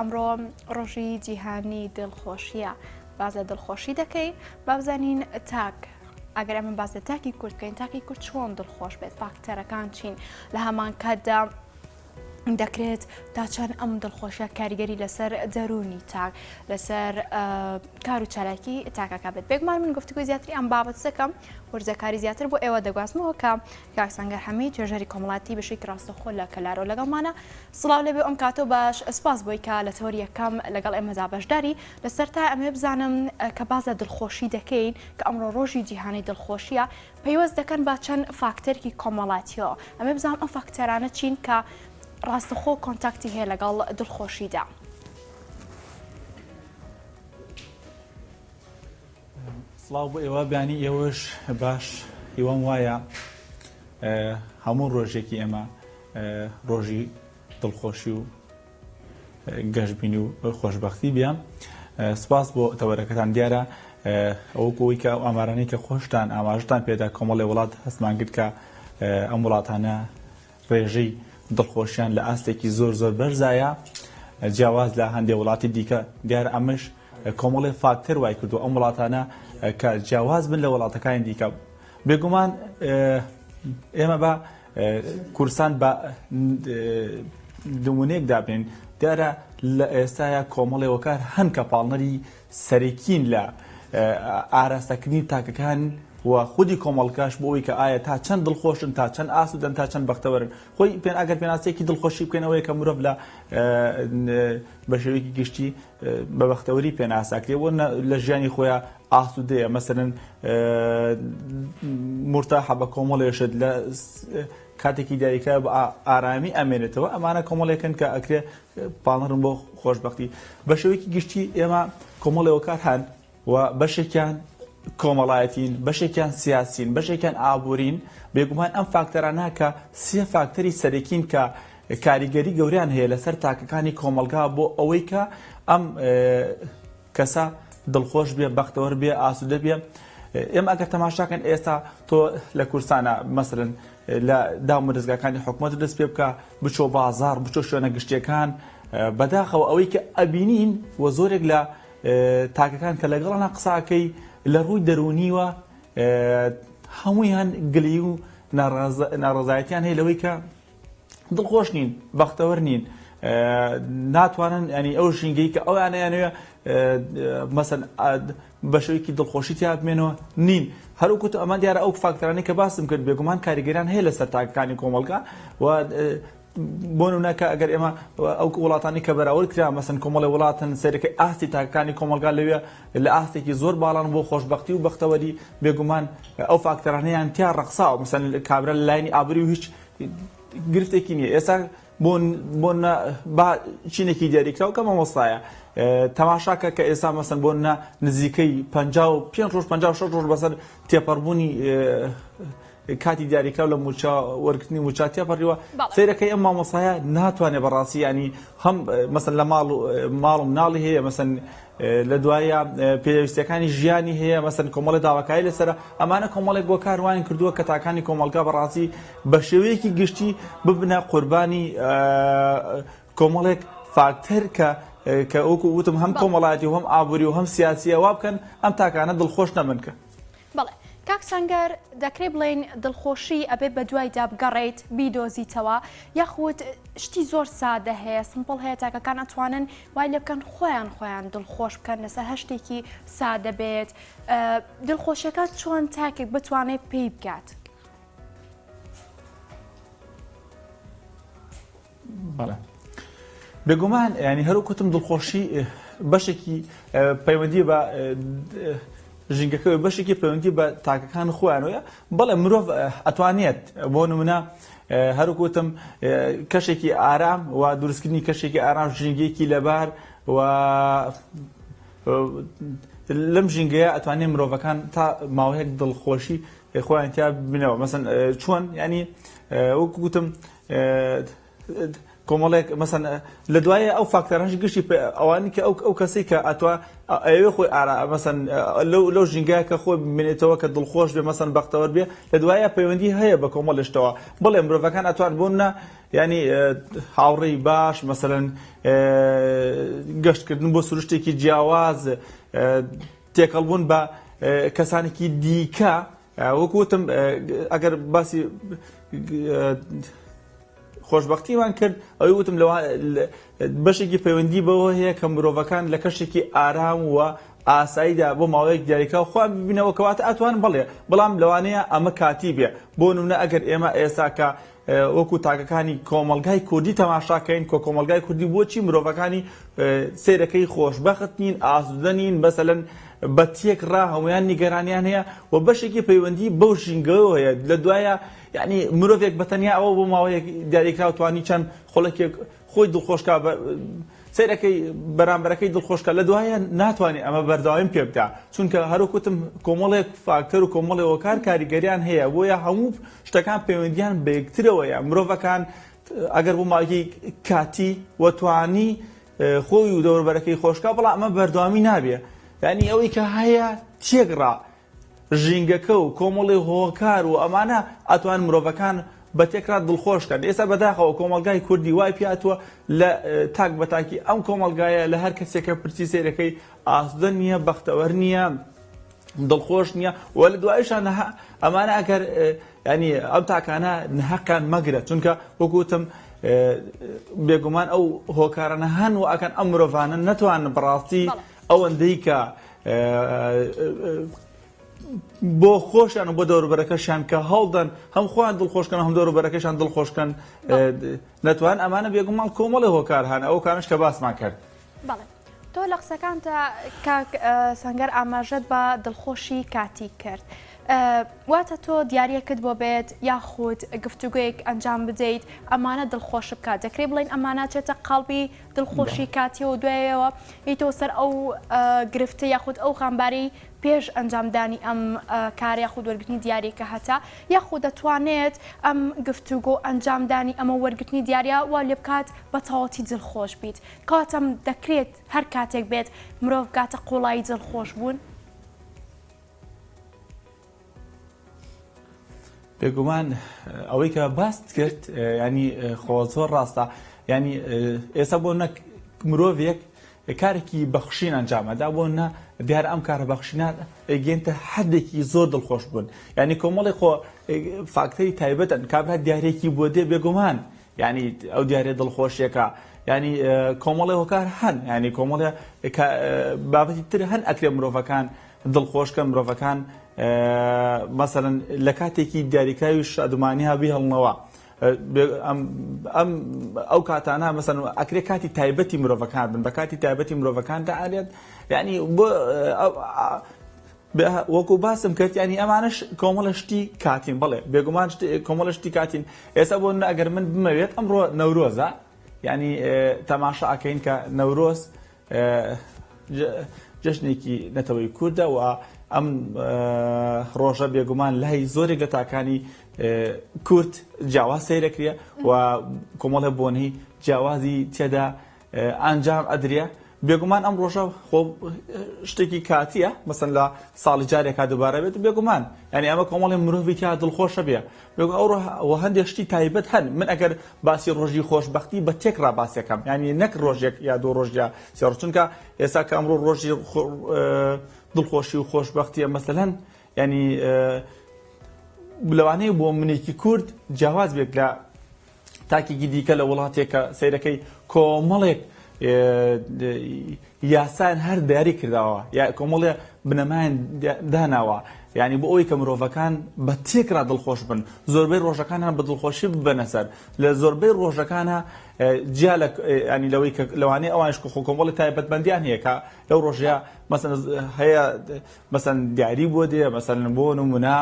ئەمڕۆ ڕۆژی جیهانی دڵخۆشیە باس لە دڵخۆشی دەکەی با بزانین تاک ئەگەر ئەمە باس لە تاکی کورد بکەین تاکی کورد چۆن دڵخۆش بێت فاکتەرەکان چین لە هەمان کاتدا دەکرێت تا چەند ئەم دڵخۆشە کاریگەری لەسەر دەروونی تاک لەسەر کار و چالاکی تاکەکە بێت بێگومان من گفتوگۆی زیاتری ئەم بابەت دەکەم وردەکاری زیاتر بۆ ئێوە دەگوازمەوە کە کاک سەنگەر حەمید توێژەری کۆمەڵاتی بەشێکی ڕاستەوخۆ لە کەلارەوە لەگەڵمانە. سڵاو لێبێ ئەم کاتەو باش سپاس بۆی کە لە تەوەری یەکەم لەگەڵ ئێمەدا بەشداری. لە سەرتا ئەمەوێ بزانم کە باس لە دڵخۆشی دەکەین کە ئەمڕۆ ڕۆژی جیهانی دڵخۆشیە پەیوەست دەکەن بە چەند فاکتەرێکی کۆمەڵاتیەوە ئەمەوێ بزانم ئەم فاکتەرانە چین کە ڕاستەخۆ contact ی هەیە لەگەڵ دڵخۆشیدا. سڵاو بۆ ئێوە بەیانی ئێوەش باش هیوام وایە هەموو ڕۆژێکی ئێمە ڕۆژی دڵخۆشی و گەشببینی و خۆشببختی بێ سپاس بۆ تەوەرەکەتان دیارە ئەوە ئەوەی کە ئەو ئامارانەی کە خۆشتان ئاماژتان پێدا کۆمەڵی وڵات هەستمان کرد کە ئەم وڵاتانە ڕێژەی دڵخۆشیان لە ئاستێکی زۆر زۆر بەرزایە جیاواز لە هەندێک وڵاتی دیکە دیارە ئەمەش کۆمەڵێ فاکتەر وای کردو ئەم وڵاتانە کە جیاواز بن لە وڵاتەکانی دیکە بێگومان ئێمە بە کوردستان بە نمونەیەک دابنێن دیارە لە ئێستایا کۆمەڵێ وەکار هەن کە پاڵنەری سەرەکین لە ئاراستەکردنی تاکەکان و خودی کۆمەڵگاش بۆ ئەوەی کە ئایا تا چەند دڵخۆشن تا چەند ئاسوودەن تا چەند بەختەوەرن خۆی پێ ئەگەر پێناسەیەکی دڵخۆشی بکەین ئەوەیە کە مرۆڤ لە بە شێوەیەکی گشتی بە بەختەوەری پێناساکرێ و لە ژیانی خۆیان ئاسوودەیە مەسەرەن مرتاحە بە کۆمەڵێشت لە کاتێکی دیاریکرا بە ئارامی ئەمێنێتەوە ئەمانە کۆمەڵێکن کە ئەکرێ پاڵنەرن بۆ خۆشببختی بە شێوەیەکی گشتی ئێمە کۆمەڵێ وەکار هەن و بەشێکیان کۆمەڵایەتین، بەشێکیان سیاسین، بەشێکیان ئابوورین، بێگومان ئەم فاکتەرانە کە سێ فاکتەری سەرەکین کە کاریگەری گەوریان هەیە لەسەر تاکەکانی کۆمەڵگا بۆ ئەوەی کە ئەم کەسە دڵخۆش بێ بەختەوەر بێ ئاسوودە بێ ئێمە ئەگەر تەماشاکەن ئێستا تۆ لە کوردستانە مەسەلەن لە دامودەزگاکانی حکومەت دەست پێ بکە بچۆ بازاڕ بچۆ شوێنە گشتیەکان بەداخەوە ئەوەی کە ئەبینین و زۆرێک لە تاکەکان کە لەگەڵنا قساکەی لە ڕووی دەروونیوە هەمویان گلی و ناڕەزایەتیان هەیە لەوەی کە دڵخۆش نین بەختەوەر نین ناتوانن ینی ئەو ژینگەی کە ئەوانەیانەوە مەسەن بە شێوەیەکی دڵخۆشی تیا بمێنەوە نین هەروکو ئەمە دیارە ئەو فاکتەرانەی کە باسم کرد بێگومان کاریگەریان هەیە لەسەر تاکەکانی کۆمەڵگا و بۆ نمونە کە ئەگەر ئێمە ئەو وڵاتانی کە بەراورد کرا مەسن کۆمەڵی وڵاتن سەرەکەی ئاستی تاکەکانی کۆمەڵگا لەوێ لە ئاستێکی زۆر باڵان بۆ خۆشببختی و بەختەوەری بێگومان ئەو فاکتەرانەیان تیا ڕەخساوە مەسەن کابرا لە لایەنی ئابووری و هیچ گرفتێکی نییە ئێستا بۆ بۆ با چینێکی دیاریکراو کە مامۆستایە تەماشاکە کە ئێستا مەسەن بۆ نە نزیکەی 55 ڕۆژ 56 ڕۆژ بەسەر تێپەڕبوونی کاتی دیاریکراو لە موچە وەرگرتنی موچە تێپەڕیوە سەیرەکەی ئەم مامۆستایە ناتوانێت بەڕاستی ینی هەم مەسەن لە ماڵ ماڵ و مناڵی هەیە مەسەن لە دوایە پێویستیەکانی ژیانی هەیە مەسەن کۆمەڵی داواکاری لەسەرە ئەمانە کۆمەڵێک بۆ کاروان کردووە کە تاکانی کۆمەڵگا بەڕاستی بە شێوەیەکی گشتی ببنە قوربانی کۆمەڵێک فاکتەر کە کە وەکو وتم هەم کۆمەڵایەتی و هەم ئابووری و هەم سیاسیە وا بکەن ئەم تاکانە دڵخۆش نەبن کە بەڵێ کاک سەنگەر دەکرێ بڵێین دڵخۆشی ئەبێ بەدوایدا بگەڕێیت بیدۆزیتەوە یاخود شتی زۆر سادە هەیە simple هەیە تاکەکان ئەتوانن وای لێ بکەن خۆیان خۆیان دڵخۆش بکەن لەسەر هەر شتێکی سادە بێت دڵخۆشیەکە چۆن تاکێک بتوانێت پێی بگات؟ بەڵێ بێگومان ینی هەرو کوتم دڵخۆشی بەشێکی پەیوەندی بە ژینگەکە بەشێکی پەیوەندی بە تاکەکان خۆیانەوەە بەڵێ مرۆڤ ئەتوانێت بۆ نمونە هەروکوتم کەشێکی ئارام و دروستکردنی کەشێکی ئارام ژینگەیەکی لەبار و لەم ژینگەیە ئەتوانێت مرۆڤەکان تا ماوەیەک دڵخۆشی خۆیان تیا بنەوە مەسن چۆن ینی وەکو گوتم. کۆمەڵێک مەسەن لە دوایە ئەو فاکتەرانش گشتی ئەوانی کە ئەو ئەو کەسەی کە ئەتوا ئەوێ خۆی ئارا مەسەن لەو لەو ژینگەیە کە خۆی بمێنێتەوە کە دڵخۆش بێ مەسەن بەختەوەر بێ لە دوایە پەیوەندی هەیە بە کۆمەڵێشتەوە بڵێ مرۆڤەکان ئەتوان بۆ نە ینی هاوڕێی باش مەسەلەن گەشتکردن بۆ سروشتێکی جیاواز تێکەڵبوون بە کەسانێکی دیکە وەکو وتم ئەگەر باسی خۆشببختیمان کرد ئەوەی وتم لەوە بەشێکی پەیوەندی بەوە هەیە کە مرۆڤەکان لە کەشێکی ئارام و ئاساییدا بۆ ماوەیەک دیاریکراو خۆیان ببینەوە کەواتە ئەتوان بڵێ بەڵام لەوانەیە ئەمە کاتی بێ بۆ نمونە ئەگەر ئێمە ئێستا کە وەکو تاکەکانی کۆمەڵگای کوردی تەماشا کەین کۆ کۆمەڵگای کوردی بۆچی مرۆڤەکانی سەیرەکەی خۆشبەخت نین ئاسوودە نین مەسەلەن بە تێکڕا هەمویان نیگەرانیان هەیە و بەشێکی پەیوەندی بەو ژینگەوە هەیە لە دوایە یعنی مرۆڤێک بە تەنیا ئەوە بۆ ماوەیەک دیاریکراو توانی چەند خولەکێک خۆی دڵخۆشکا سەیرەکەی بەرامبەرەکەی دڵخۆشکە لە دوایە ناتوانێت ئەمە بەردەوامی پێ بدا چونکە هەروەک وتم کۆمەڵێک فاکتەر و کۆمەڵێک هۆکار کاریگەریان هەیە بۆیە هەموو شتەکان پەیوەندیان بە یەکترەوەیە مرۆڤەکان ئەگەر بۆ ماوەیەکی کاتی و توانی خۆی و دەوروبەرەکەی خۆشکا بەڵام ئەمە بەردەوامی نابێ یعنی ئەوەی کە هەیە تێکڕا ژینگەکە و کۆمەڵی هۆکار و ئەمانە ئەتوان مرۆڤەکان بە تێکرا دڵخۆش کەن ئێستا بەداخەوە کۆمەڵگای کوردی وای پیاتوە لە تاک بە تاکی ئەم کۆمەڵگایە لە هەر کەسێکە پرسی سەیرەکەی ئاسودە نییە بەختەوەر نییە دڵخۆش نییە و لە دوایشان ئەمانە ئەگەر ینی ئەم تاکانە نهقیان مەگرە چونکە وەکوتم بێگومان ئەو هۆکارانە هەن و ئەکەن ئەم مرۆڤانە نەتوانن بەڕاستی ئەوەندەی کە بۆ خۆشیان و بۆ دەوروبەرەکەشیان کە هەڵدەن هەم خۆیان دڵخۆشکەن هەم دەوروبەرەکەشان دڵخۆشکەن نەتوان ئەمانە بێگومان کۆمەڵی هۆکار هەن ئەو کانش کە باسمان کرد. بەڵێ تۆ لە قسەکانتا کاک سەنگەر ئاماژەت بە دڵخۆشی کاتی کرد. واتە تۆ دیارەکت بۆ بێت یاخود گفتوگویەک ئەنجام بدەیت ئەمانە دڵخۆش بکات دەکرێت بڵین ئەمانە چێتە قاڵبی دڵخۆشی کاتیەوە دوایەوە یتەوە سەر ئەو گرفتە یاخود ئەو خامباری پێش ئەنجامدانی ئەم کارە یاخود وەرگرتنی دیاریەکە هەتا یاخود دەتوانێت ئەم گفتوگۆ ئەنجامدانی ئەمە وەرگرتنی دیارە وا لێ بکات بە تەواوەتی دڵخۆش بیت کەواتە دەکرێت هەر کاتێک بێت مرۆڤ بگاتە قوڵایی دڵخۆش بوون؟ بێگومان ئەوەی کە باست کرد ینی خۆ زۆر ڕاستە ینی ئێستا بۆ نەک مرۆڤێک کارێکی بەخشین ئەنجامەدا بۆ نە دیار ئەم کارە بەخشینە گەێنتە حدێکی زۆر دڵخۆش بوون ینی کۆمەڵی خۆ فاکتەری تایبەتن کابرا دیارێکی بۆ دێ بێگومان یانی ئەو دیارە دڵخۆشیەکە یانی کۆمەڵێ هۆکار هەن یانی کۆمەڵێ بابەتی تر هەن ئەکرێ مرۆڤەکان دڵخۆشکە مرۆڤەکان مەسەرەن لە کاتێکی دیاریکراوی شادومانی ها بیهڵنەوە ئەم ئەو کاتانە مەسەن ئەکرێ کاتی تایبەتی مرۆڤەکان بن بە کاتی تایبەتی مرۆڤەکان دەئارێت یعنی بۆ وەکو باسم کرد یانی ئەمانەش کۆمەڵە شتی کاتین بەڵێ بێگومان کۆمەڵە شتی کاتین ئێستا بۆ ئەگەر من بمەوێت ئەمڕۆ نەورۆزە ینی تەماشا ئەکەین کە نەورۆز جەژنێکی نەتەوەی کوردە و ئەم ڕۆژە بێگومان لای زۆرێک لە تاکانی کورد جیاواز سەیرەکرێ و کۆمەڵە بۆنەی جیاوازی تێدا ئەنجام ئەدرێ بێگومان ئەم ڕۆژە خۆ شتێکی کاتیە مەسەن لە ساڵی جارێکا دووبارە بێت بێگومان یعنی ئەمە کۆمەڵی مرۆڤی تیا دڵخۆشە بێ بێگو ئەو ڕۆ هەندێک شتی تایبەت هەن من ئەگەر باسی ڕۆژی خۆشببختی بە تێکڕا باسەکەم یعنی نەک ڕۆژێک یا دوو ڕۆژ یا سێ ڕۆژ چونکە ئێستا کە ئەمڕۆ ڕۆژی دڵخۆشی و خۆشببختیە مەسەلەن ینی لەوانەیە بۆ منێکی کورد جیاواز بێت لە تاکێکی دیکە لە وڵاتێک کە سەیرەکەی کۆمەڵێک یاسایان هەر دیاری کرداوە یا کۆمەڵێ بنەمایان داناوە یعنی بۆ ئەوەی کە مرۆڤەکان بە تێکرا دڵخۆش بن زۆربەی ڕۆژەکانیان بە دڵخۆشی ببەنە سەر لە زۆربەی ڕۆژەکانە جیا لە ینی لەوەی کە لەوانەیە ئەوانش خۆ کۆمەڵی تایبەتمەندیان هەیە کە لەو ڕۆژەیە. مەسەن هەیە مەسەن دیاری بۆ دێ مەسەن بۆ نمونە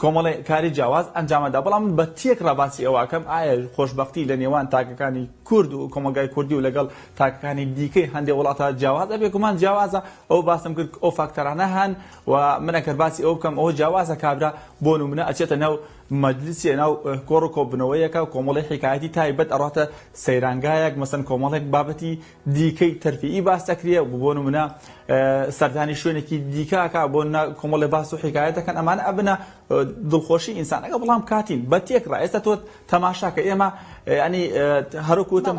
کۆمەڵێ کاری جیاواز ئەنجامەدا بەڵام من بە تێکڕا باسی ئەوەکەم ئایا خۆشبەختی لە نێوان تاکەکانی کورد و کۆمەڵگای کوردی و لەگەڵ تاکەکانی دیکەی هەندێک وڵاتە جیاوازە بێگومان جیاوازە ئەو باسم کرد ئەو فاکتەرانە هەن و من ئەگەر باسی ئەو بکەم ئەوە جیاوازە کابرا بۆ نمونە ئەچێتە ناو مەجلیسێ ناو کۆڕ و کۆبوونەوەیەکە و کۆمەڵی حیکایەتی تایبەت ئەڕاتە سەیرانگایەک مەسەن کۆمەڵێک بابەتی دیکەی تەرفیهی باس دەکرێ بۆ نمونە سەردانی شوێنێکی دیکە ئەکا بۆ کۆمەڵێ باس و حیکایەت دەکەن ئەمانە ئەبنە دڵخۆشی ئینسانەکە بەڵام کاتین بە تێکڕا ئێستا تۆ تەماشاکە ئێمە ینی هەروەک وتم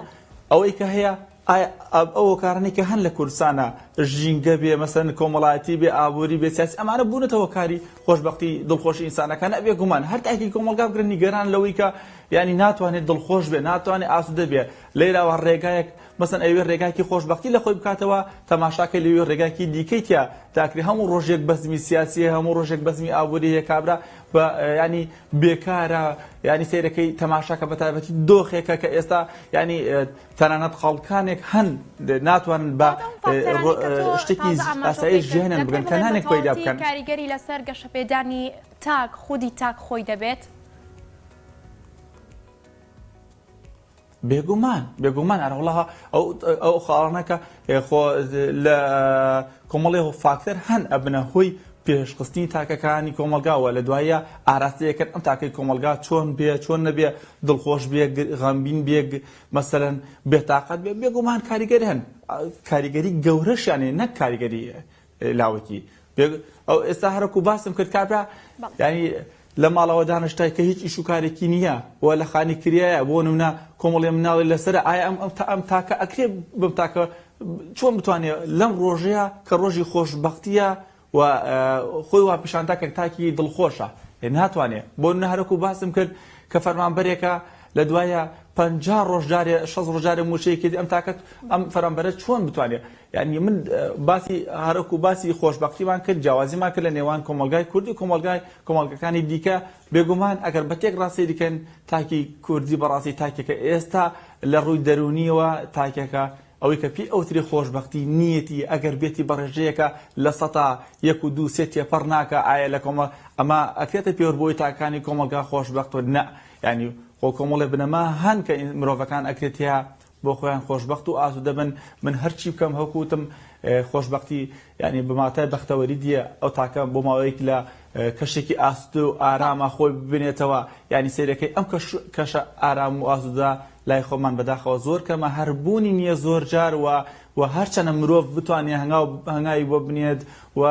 ئەوەی کە هەیە ئایا ئەو هۆکارانەی کە هەن لە کوردستانە ژینگە بێ مەسەن کۆمەڵایەتی بێ ئابووری بێ سیاسی ئەمانە بوونەتە هۆکاری خۆشبەختی دڵخۆشی ئینسانەکان ئەبێ گومان هەر تاکی کۆمەڵگا بگرن نیگەران لەوەی کە ینی ناتوانێت دڵخۆش بێ ناتوانێت ئاسوودە بێ لەیراوە ڕێگایەک مەسەن ئەیەوێ ڕێگاکی خۆشبەختی لە خۆی بکاتەوە تەماشاکەی لەوێ ڕێگاکی دیکەی تیا داکرێ هەموو ڕۆژێک بەزمی سیاسی هەیە هەموو ڕۆژێک بەزمی ئابووری هەیە کابرا بە ینی بێکارە ینی سەیرەکەی تەماشاکە بە تایبەتی دۆخێکە کە ئێستا ینی تەنانەت خەڵکانێک هەن ناتوانن بە شتێکی ئاسایی ژیانیان بگەن کە نانێک پەیدا بکەن. کاریگەری لەسەر گەشەپێدانی تاک خودی تاک خۆی دەبێت؟ بێگومان بێگومان ئەرەوەڵا ئەو ئەو خاڵانە کە خۆ لە کۆمەڵی فاکتەر هەن ئەبنە هۆی پێشخستنی تاکەکانی کۆمەلگاوە لە دوایە ئاراستەیەکەن ئەم تاکەی کۆمەلگا چۆن بێ چۆن نەبێ دڵخۆش بێ غەمبین بێ مەسەلەن بێتاقەت بێ بێگومان کاریگەری هەن کاریگەری گەورەشیان نەک کاریگەری لاوەکی ئەو ئێستا هەرەکو باسم کرد کابرا ینی لە ماڵەوە دانشتای کە هیچ ئیش و کارێکی نییە و لە خانی کریایە بۆ نمونە کۆمەڵێ مناڵی لەسەرە ئایا ئەم ئەم تا ئەم تاکە ئەکرێ بەم تاکە چۆن بتوانێ لەم ڕۆژەیە کە ڕۆژی خۆشبەختیە و خۆی وا پیشاندا کە تاکی دڵخۆشە ناتوانێ بۆ نمونە هەرەکو باسم کرد کە فەرمانبەرێکە لە دوایە 50 ڕۆژ جارێ 60 ڕۆژ جارێ مووچەی کرد ئەم تاکە ئەم فەرمانبەرە چۆن بتوانێ یانی من باسی هەرەکو باسی خۆشبەختیمان کرد جیاوازیمان کرد لە نێوان کۆمەڵگای کوردی و کۆمەڵگای کۆمەڵگەکانی دیکە بێگومان ئەگەر بە تێکڕا سەیری کەن تاکی کوردی بەڕاستی تاکێکە ئێستا لە ڕووی دەروونیەوە تاکێکە ئەوەی کە پێی ئەوترێ خۆشبەختی نیەتی ئەگەر بێتی بە ڕێژەیەکە 1% 1 2 3 تێپەڕ ناکا ئایا لە کۆمەڵ ئەمە ئەکرێتە پێوەر بۆی تاکانی کۆمەڵگا خۆشبەخت و نە یانی خۆ کۆمەڵێ بنەما هەن کە مرۆڤەکان ئەکرێت تیا بۆ خۆیان خۆشبەخت و ئاسوودە بن، من هەرچی بکەم هەوک وتم خۆشبەختی یانی بە ماتای بەختەوەری دیە ئەو تاکە بۆ ماوەیەک لە کەشێکی ئاسوودە و ئاراما خۆی ببینێتەوە یانی سەیرەکەی ئەم کەش کەشە ئارام و ئاسوودە لای خۆمان بەداخەوە زۆر کەمە هەر بوونی نییە زۆر جار و و هەرچەنە مرۆڤ بتوانێ هەنگاو هەنگاوی بۆ بنێت و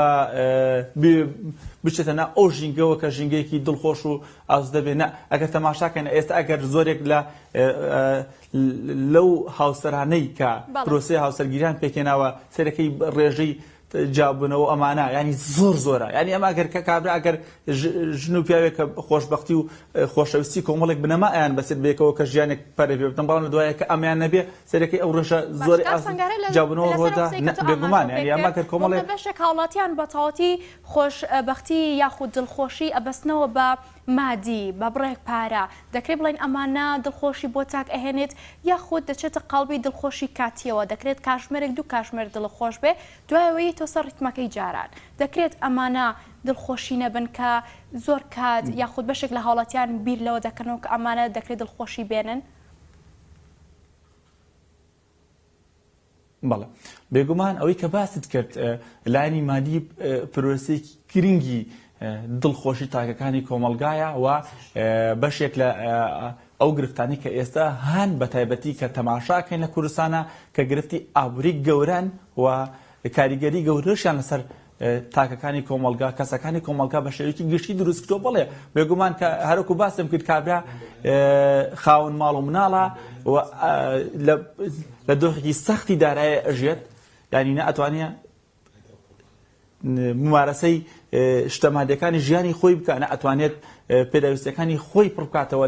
بچێتە ناو ئەو ژینگەوە کە ژینگەیەکی دڵخۆش و ئاسوودە بێ نا ئەگەر تەماشاکەن ئێستا ئەگەر زۆرێک لە لەو هاوسەرانەی کە پرۆسەی هاوسەرگیریان پێکهێناوە سەیرەکەی ڕێژەی جیابوونەوە ئەمانە ینی زۆر زۆرە ینی ئەمە ئەگەر کە کابرا ئەگەر ژن و پیاوێک کە خۆشببختی و خۆشەویستی کۆمەڵێک بنەما ئەیان بەسێت بێکەوە کە ژیانێک پەرە پێ بدەن بەڵام لە دوایە کە ئەمیان نەبێ سەرەکەی ئەو ڕێژە زۆری جیابوونەوە ڕۆدا بێگومان ینی ئەمە گەر کۆمەڵێک بەشێک هاوڵاتیان بە تەواوەتی خۆشبەختی یاخود دڵخۆشی ئەبەستنەوە بە مادی، بە بڕێک پارە، دەکرێت بڵێین ئەمانە دڵخۆشی بۆ تاک ئەهێنێت، یاخود دەچێتە قاڵبی دڵخۆشی کاتییەوە، دەکرێت کاژمێرێک دوو کاژمێر دڵت خۆش بێ، دوای ئەوە یەیتەوە سەر ڕیتمەکەی جاران. دەکرێت ئەمانە دڵخۆشی نەبن کە زۆر کات یاخود بەشێک لە هاوڵاتیان بیر لەوە دەکەنەوە کە ئەمانە دەکرێت دڵخۆشی بێنن؟ بەڵێ بێگومان ئەوەی کە باست کرد لایەنی مادی پرۆسەیەکی گرنگی دڵخۆشی تاکەکانی کۆمەڵگایە و بەشێک لە ئەو گرفتانی کە ئێستا هەن بە تایبەتی کە تەماشاکەین لە کوردستانە کە گرفتی ئابووری گەورەن و کاریگەری گەورەشیان لەسەر تاکەکانی کۆمەڵگا، کەسەکانی کۆمەڵگا بە شێوەیەکی گشتی دروست کردووە، بەڵێ بێگومان کە هەرەکو باسم کرد کابرا خاوەن ماڵ و مناڵە و لە دۆخێکی سەختی دارایی ئەژێت یانی نە ئەتوانێ ممارەسەی شتە مادیەکانی ژیانی خۆی بکە نە ئەتوانێت پێداویستیەکانی خۆی پڕ بکاتەوە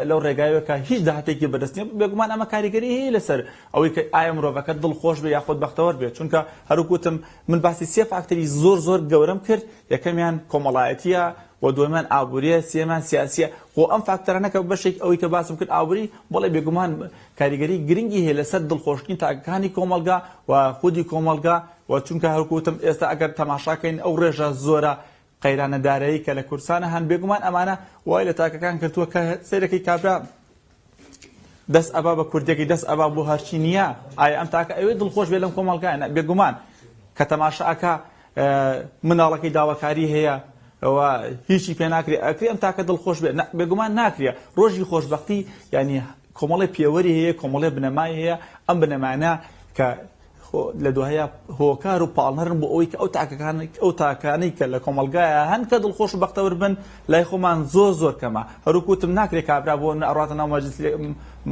لەو ڕێگایەوە کە هیچ داهاتێکی بەدەست نیە بێگومان ئەمە کاریگەری هەیە لەسەر ئەوەی کە ئایا مرۆڤەکە دڵخۆش بێ یاخود بەختەوەر بێت چونکە هەروەک وتم من باسی سێ فاکتەری زۆر زۆر گەورەم کرد یەکەمیان کۆمەڵایەتیە و دووەمیان ئابووریە سێیەمیان سیاسیە خۆ ئەم فاکتەرانە کە بەشێک ئەوەی کە باسم کرد ئابووری بەڵێ بێگومان کاریگەری گرنگی هەیە لەسەر دڵخۆشکردنی تاکەکانی کۆمەڵگا و خودی کۆمەڵگا و چونکە هەرکو وتم ئێستا ئەگەر تەماشاکەین ئەو ڕێژە زۆرە قەیرانە دارایی کە لە کوردستانە هەن بێگومان ئەمانە وای لە تاکەکان کردووە کە سەیرەکەی کابرا دەست ئەبا بە کوردێکی دەست ئەبا بۆ هەرچی نییە ئایا ئەم تاکە ئەوێ دڵخۆش بێ لەم کۆمەڵگایە بێگومان کە تەماشا ئەکا مناڵەکەی داواکاری هەیە و هیچی پێ ناکرێ ئەکرێ ئەم تاکە دڵخۆش بێ بێگومان ناکرێ ڕۆژی خۆشببختی ینی کۆمەڵی پێوەری هەیە کۆمەڵی بنەمای هەیە ئەم بنەمانە کە لە دوایە هۆکار و پاڵنەرن بۆ ئەوەی کە ئەو تاکەکان ئەو تاکانەی کە لە کۆمەڵگایە هەن کە دڵخۆش و بەختەوەر بن لای خۆمان زۆر زۆر کەمە هەروک وتم ناکرێ کابرا بۆ ئەڕاتە ناو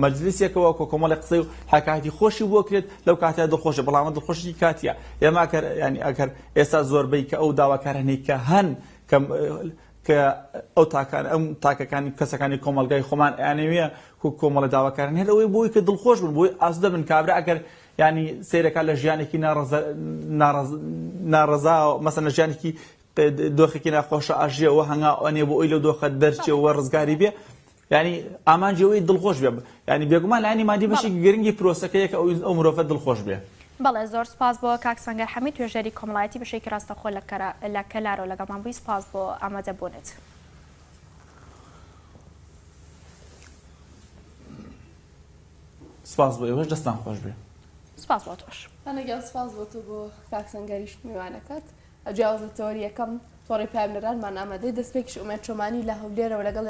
مەجلیسێکەوە کۆ کۆمەڵی قسەی و حکایەتی خۆشی بۆ کرێت لەو کاتە دڵخۆشە بەڵام دڵخۆشی کاتیە ئێمە ئەگەر ینی ئەگەر ئێستا زۆربەی کە ئەو داواکارانەی کە هەن کە کە ئەو تاکان ئەم تاکەکانی کەسەکانی کۆمەڵگای خۆمان ئەیانەوێ کو کۆمەڵە داواکارن هەر ئەوەی بۆی کە دڵخۆش بن بۆی ئاسودە بن کابرا ئەگەر ینی سەیرەکە لە ژیانێکی ناڕەزا ناڕەزا مەسەن لە ژیانێکی دۆخێکی ناخۆشە ئەژیەوە هەنگاو ئەنێ بۆ ئەوی لەو دۆخە دەرچێەوە ڕزگاری بێ ینی ئامانجی ئەوەی دڵخۆش بێ ینی بێگومان لایەنی مادی بەشێکی گرنگی پرۆسەکەیە کە ئەو مرۆڤە دڵخۆش بێ. بەڵێ زۆر سپاس بۆ کاک سەنگەر حەمید توێژەری کۆمەڵایەتی بەشێکی ڕاستەوخۆ لە کەلارەوە لەگەڵمان بووی سپاس بۆ ئامادەبوونت. سپاس بۆ ئێوەش دەستان خۆش بێ. سپاس بۆ تۆش. هانا گیان سپاس بۆ تۆ بۆ کاک سەنگەریش میوانەکەت. جیاواز لە تەوەری یەکەم تۆڕی پەیامنێرانمان ئامادەی دەستپێکیش ئومێد چۆمانی لە هەولێرەوە لەگەڵ.